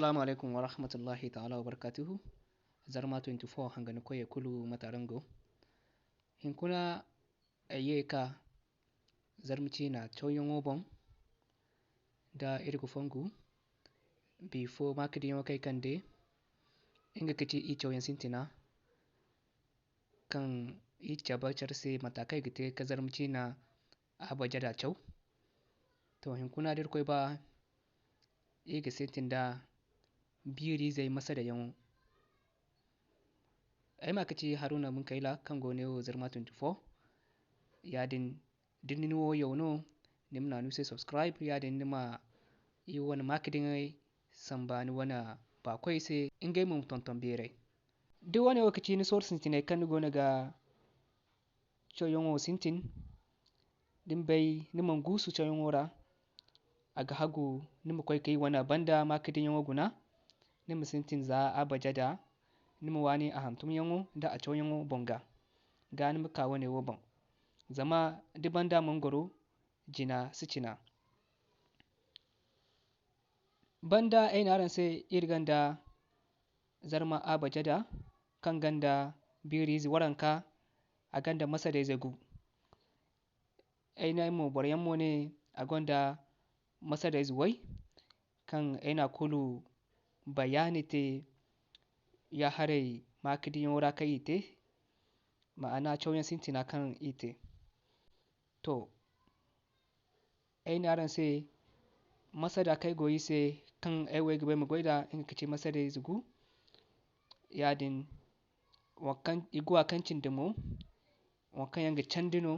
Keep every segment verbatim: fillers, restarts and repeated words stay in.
Assalamu alaikum wa rahmatullahi ta'ala wa barakatuhu. Zarma twenty-four hangani koyey kulu, mate araŋ go? Hinkuna ay ye ka Zarma ciina cawyaŋo boŋ, da iri ga fongu, bifo maakadiyaŋo kaŋ ay kande, nga ga ci i cawyaŋ sintina, kaŋ i cabe care se mate kaŋ i ga te ka Zarma ciina abajada caw. To, hinkuna da Irkoy ba, i ga sintin da biiriizey masadayaŋo. Ay ma ka ci Haruna Munkayla, kaŋ go ne wo Zarma twenty-four. Yaadin, da ni wo yaw no, ni ma naanu se subscribe, yaadin ni ma i wane maakadiŋey samba ni wane baakoy se, ngey mo ma tonton beeray. Da wane wo ga ci ni sorro sintinay kaŋ ni goono ga cawyaŋo sintin, da ni bay ni mana guusu cawyaŋo ra, a ga hagu ni ma koy ka i wane banda maakadiyaŋo guna, ni ma sintin za abajada, ni ma waani a hantumyaŋo nda a cawyaŋo boŋ ga, ga ni ma ka wane wo boŋ. Zama da banda mana goro, jina si cina. Banda ay ne araŋ se, iri gonda Zarma abajada, kaŋ gonda biiriize waranka, a gonda masadayze gu. Ay ne mo, boro yaŋ mo ne a gonda masadayze way, kaŋ ay na kulu bayaani te ya-haray maakadiyaŋo ra kaŋ i te, ma'ana cawyaŋ sintina kaŋ i te. To, ay ne araŋ se, masada kaŋ ay go iri se, kaŋ ay wo ay ga ba ay ma goy nd'a, nga ga ci masadayze gu. Yaadin, waŋ kaŋ i go a kaŋ cindi mo, waŋ kaŋ yaŋ ga candi no.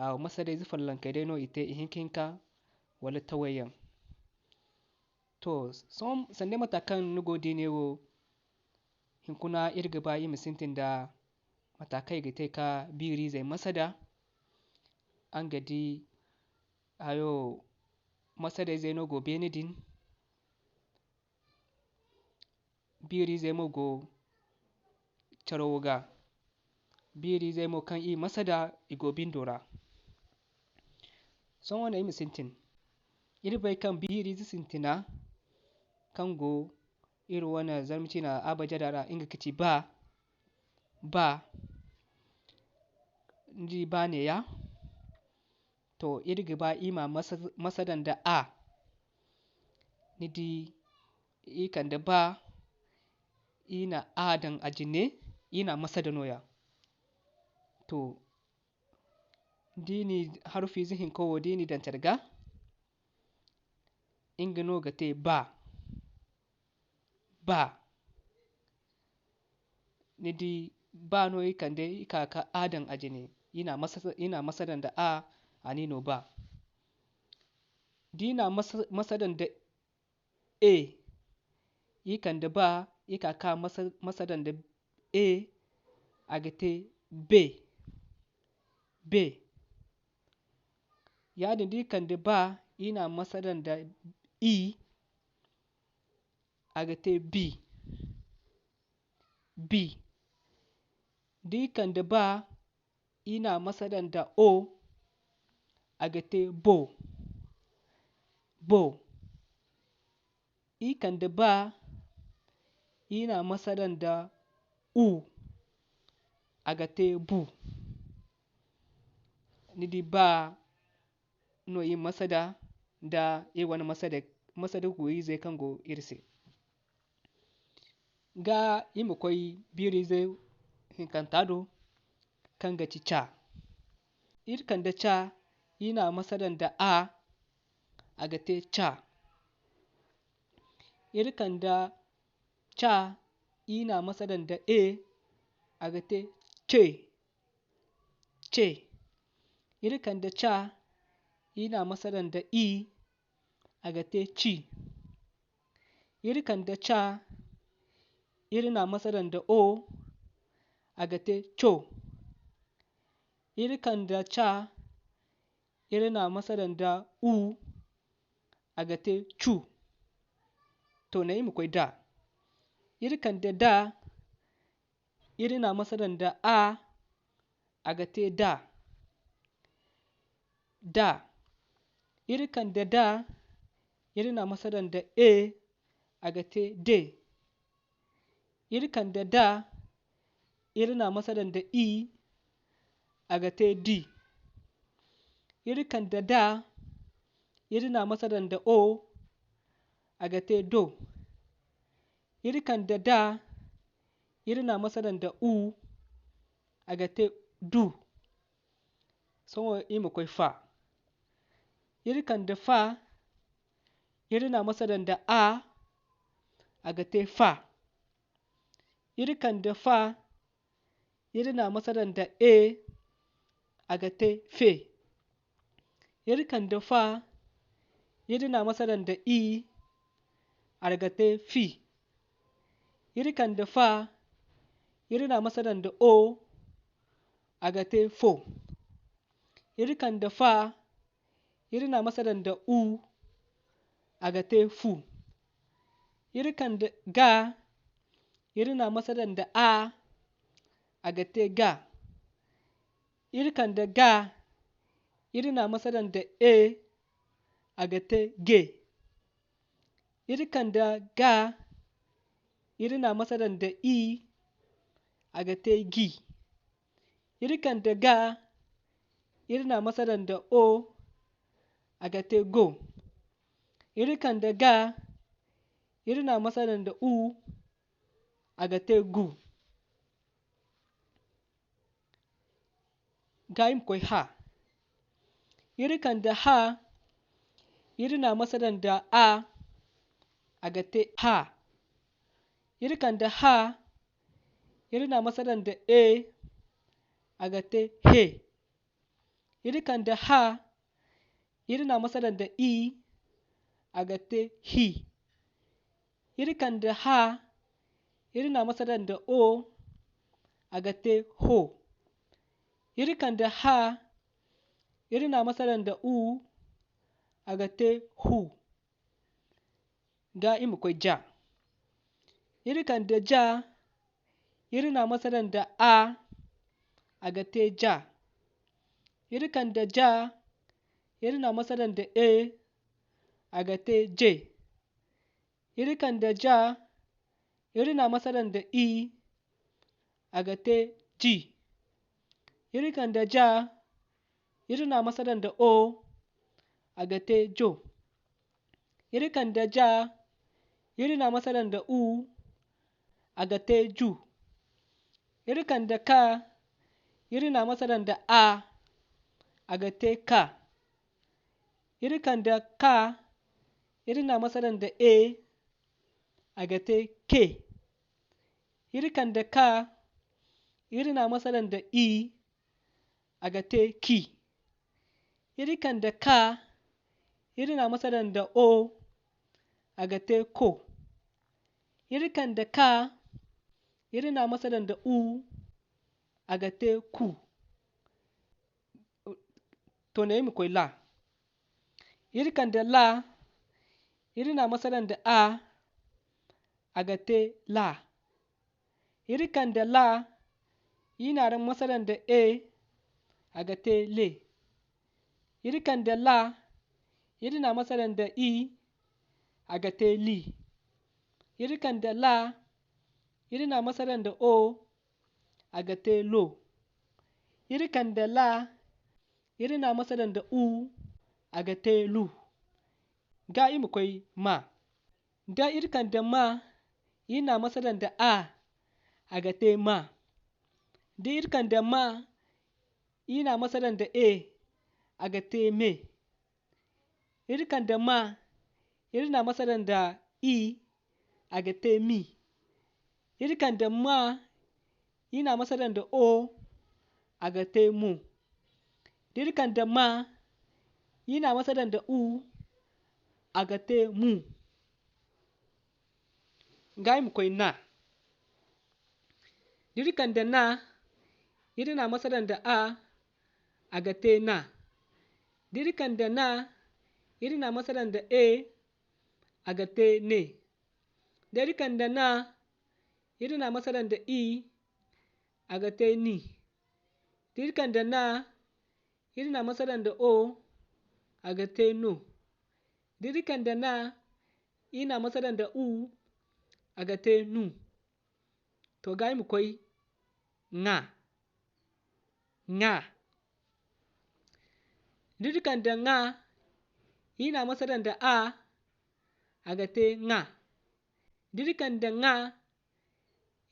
A, masadayze follonkey day no i te, ihinka hinka wala tawayyaŋ. To, sohõ, sanda mate kaŋ ni go ga di ne wo, hinkuna iri ga ba iri ma sintin nda mate kaŋ i ga te ka biiriizey masada. Araŋ ga di hayo, masadayzey no go beene din, biiriizey mo go carawo ga. Biiriizey mo kaŋ i masada, i go bindo ra. Sohõ no ay ma sintin. Iri bay kaŋ biiriize sintina kaŋ go iri wane Zarma ciina abajada ra, nga ga ci ba, ba. Ni di ba neeya? To, iri ga ba iri ma masa-, masada nda a. Ni di, iri kande ba, iri na a daŋ a jine, iri na masada nooya. To, da i na harfiize hinka wo, da i na i daŋ care ga, nga no ga te ba. Ba. Ni di, ba no i kande, i ka ka a daŋ a jine. I na masa-, i na masada nda a, a n'i no ba. Da i na masa-, masada nda e, i kande ba, i ka ka masa-, masada nda e, a ga te be. Be. Yaadin da i kande ba, i na masada nda i, a ga te bi. Bi. Da i kande ba, i na masada nda o, a ga te bo. Bo. I kande ba, i na masada nda u, a ga te bu. Ni di, ba no i masada nda i wane masada, masada guuyiizey kaŋ go iri se. Ga i ma koy biiriize hinkanta do, kaŋ ga ci ca. Iri kande ca, i na masada nda a, a ga te ca. Iri kande ca, i na masada nda e, a ga te ce. Ce. Iri kande ca, i na masada nda i, a ga te ci. Iri kande ca, iri na masada nda o, a ga te co. Iri kande ca, iri na masada nda u, a ga te cu. To, ne i ma koy da. Iri kande da, iri na masada nda a, a ga te da. Da. Iri kande da, iri na masada nda e, a ga te de. Iri kande da, iri na a masala nda i, a ga te di. Iri kande da, iri na a masala nda o, a ga te do. Iri kande da, iri na a masala nda u, a ga te du. Sohõ iri ma koy fa. Iri kande fa, iri na a masala nda a, a ga te fa. Iri kande fa, iri na a masala nda e, a ga te fe. Iri kande fa, iri na a masala nda i, a ga te fi. Iri kande fa, iri na a masala nda o, a ga te fo. Iri kande fa, iri na a masala nda u, a ga te fu. Iri kande ga, iri na a masala nda a, a ga te ga. Iri kande ga, iri na a masala nda e, a ga te ge. Iri kande ga, iri na a masala nda i, a ga te gi. Iri kande ga, iri na a masala nda o, a ga te go. Iri kande ga, iri na a masala nda u, a ga te gu. Ga iri ma koy ha. Iri kande ha, iri na a masala nda a, a ga te ha. Iri kande ha, iri na a masala nda e, a ga te he. Iri kande ha, iri na a masala nda i, a ga te hi. Iri kande ha, iri na a masala nda o, a ga te ho. Iri kande ha, iri na a masala nda u, a ga te hu. Ga iri ma koy ja. Iri kande ja, iri na a masala nda a, a ga te ja. Iri kande ja, iri na a masala nda e, a ga te je. Iri kande ja, iri na a masala nda i, a ga te ji. Iri kande ja, iri na a masala nda o, a ga te jo. Iri kande ja, iri na a masala nda u, a ga te ju. Iri kande ka, iri na a masala nda a, a ga te ka. Iri kande ka, iri na a masala nda e, a ga te ke. Iri kande ka, iri na a masala nda i, a ga te ki. Iri kande ka, iri na a masala nda o, a ga te ko. Iri kande ka, iri na a masala nda u, a ga te ku. To, ne iri ma koy la. Iri kande la, iri na a masala nda a, a ga te la. Iri kande la, iri na a masala nda e, a ga te le. Iri kande la, iri na a masala nda i, a ga te li. Iri kande la, iri na a masala nda o, a ga te lo. Iri kande la, iri na a masala nda u, a ga te lu. Ga iri ma koy ma. Da iri kande ma, iri na a masala nda a, a ga te ma. Da iri kande ma, iri na a masala nda e, a ga te me. Iri kande ma, iri na a masala nda i, a ga te mi. Iri kande ma, iri na a masala nda o, a ga te mo. Da iri kande ma, iri na a masala nda u, a ga te mu. Nga iri ma koy na. Da iri kande na, iri na a masala nda a, a ga te na. Da iri kande na, iri na a masala nda e, a ga te ne. Da iri kande na, iri na a masala nda i, a ga te ni. Da iri kande na, iri na a masala nda o, a ga te no. Da iri kande na, iri na a masala nda u, a ga te nu. To, ga iri ma koy ŋa. Ŋa. Da iri kande ŋa, iri na a masala nda a, a ga te ŋa. Da iri kande ŋa,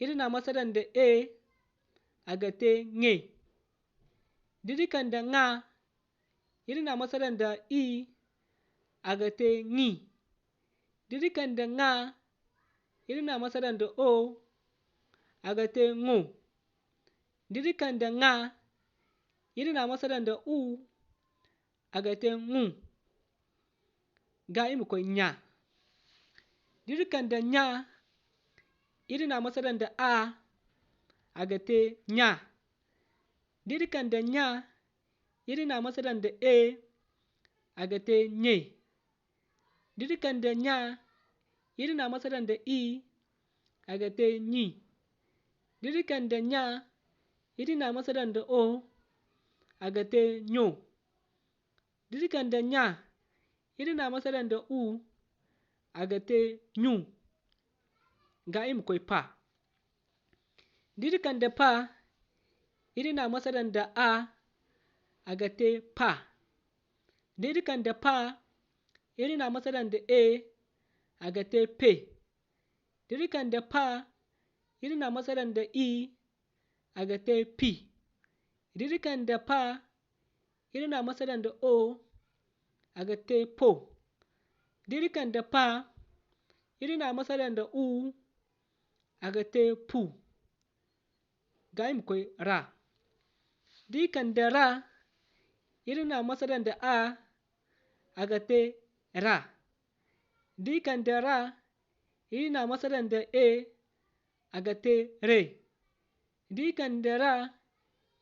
iri na a masala nda e, a ga te ŋe. Da iri kande ŋa, iri na a masala nda i, a ga te ŋi. Da iri kande ŋa, iri na a masala nda o, a ga te ŋo. Da iri kande ŋa, iri na a masala nda u, a ga te ŋu. Ga iri ma koy ɲa. Da iri kande ɲa, iri na a masala nda a, a ga te ɲa. Da iri kande ɲa, iri na a masala nda e, a ga te ɲe. Da iri kande ɲa, iri na a masala nda i, a ga te ɲi. Da iri kande ɲa, iri na a masala nda o, a ga te ɲo. Da iri kande ɲa, iri na a masala nda u, a ga te ɲu. Ga iri ma koy pa. Da iri kande pa, iri na a masala nda a, a ga te pa. Da iri kande pa, iri na a masala nda e, a ga te pe. Da iri kande pa, iri na a masala nda i, a ga te pi. Da iri kande pa, iri na a masala nda o, a ga te po. Da iri kande pa, iri na a masala nda u, a ga te pu. Ga iri ma koy ra. Da iri kande ra, iri na a masala nda a, a ga te ra. Da iri kande ra, iri na a masala nda e, a ga te re. Da iri kande ra,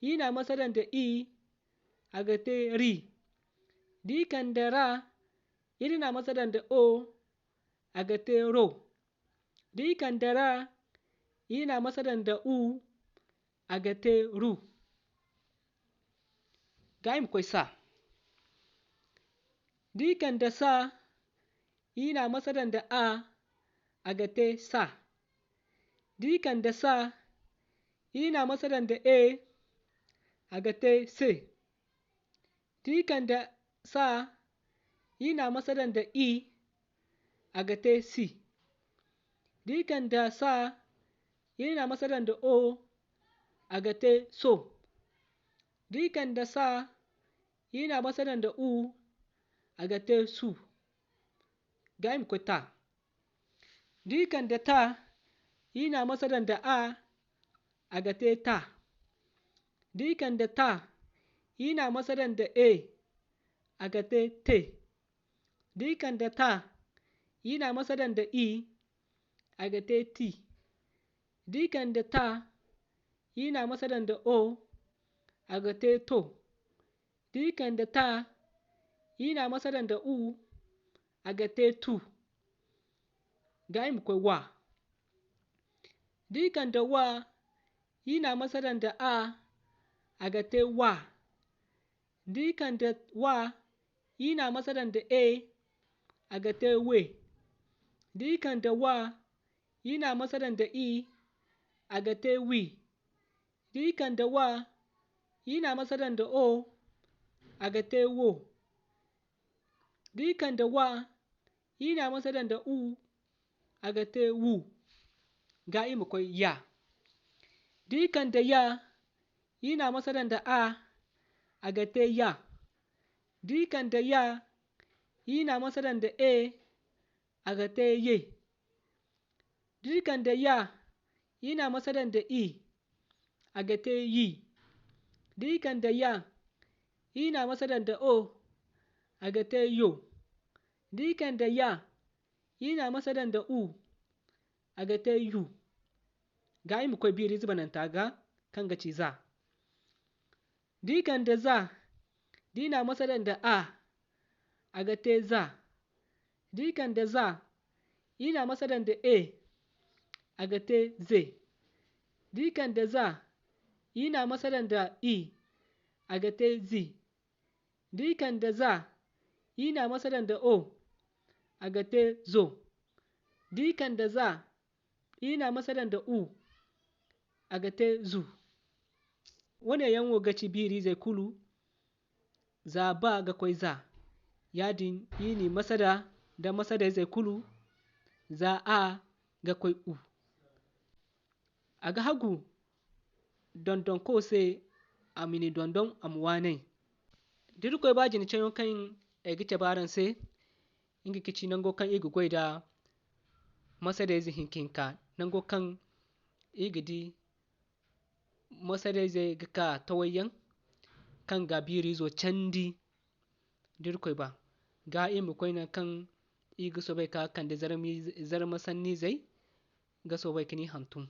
iri na a masala nda i, a ga te ri. Da iri kande ra, iri na a masala nda o, a ga te ro. Da iri kande ra, iri na a masala nda u, a ga te ru. Ga iri ma koy sa. Da iri kande sa, iri na a masala nda a, a ga te sa. Da iri kande sa, iri na a masala nda e, a ga te se. Da iri kande sa, iri na a masala nda i, a ga te si. Da iri kande sa, iri na a masala nda o, a ga te so. Da iri kande sa, iri na a masala nda u, a ga te su. Ga iri ma koy ta. Da iri kande ta, iri na a masala nda a, a ga te ta. Da iri kande ta, iri na a masala nda e, a ga te te. Da iri kande ta, iri na a masala nda i, a ga te ti. Da iri kande ta, iri na a masala nda o, a ga te to. Da iri kande ta, iri na a masala nda u, a ga te tu. Ga iri ma koy wa. Da iri kande wa, iri na a masala nda a, a ga te wa. Da iri kande wa, iri na a masala nda e, a ga te we. Da iri kande wa, iri na a masala nda i, a ga te wi. Da iri kande wa, iri na a masala nda o, a ga te wo. Da iri kande wa, iri na a masala nda u, a ga te wu. Ga iri ma koy ya. Da iri kande ya, iri na a masala nda a, a ga te ya. Da iri kande ya, iri na a masala nda e, a ga te ye. Da iri kande ya, iri na a masala nda i, a ga te yi. Da iri kande ya, iri na a masala nda o, a ga te yo. Da iri kande ya, iri na a masala nda u, a ga te yu. Ga iri ma koy biiriize bananta ga, kaŋ ga ci za. Da iri kande za, da iri na a masala nda a, a ga te za. Da iri kande za, iri na a masala nda e, a ga te ze. Da iri kande za, iri na a masala nda i, a ga te zi. Da iri kande za, iri na a masala nda o, a ga te zo. Da i kande za, i na masada nda u, a ga te zu. Wane yaŋ wo ga ci biirizey kulu, za ba ga koy za. Yaadin i ni masada nda masadayzey kulu, za a ga koy u. A ga hagu dondonko se, a ma ni dondon, a ma waanay. Da Irkoy ba jina cayo kaŋ ay ga cabe araŋ se, nga ga ci nango kaŋ i ga goy da masadayze hinka hinka, nango kaŋ i ga di masadayze ga ka tawayyaŋ kaŋ ga biirizo candi da Irkoy ba. Ga i ma koy nangu kaŋ i ga soobay ka kande zarma sanniizey ga soobay ka ni hantum.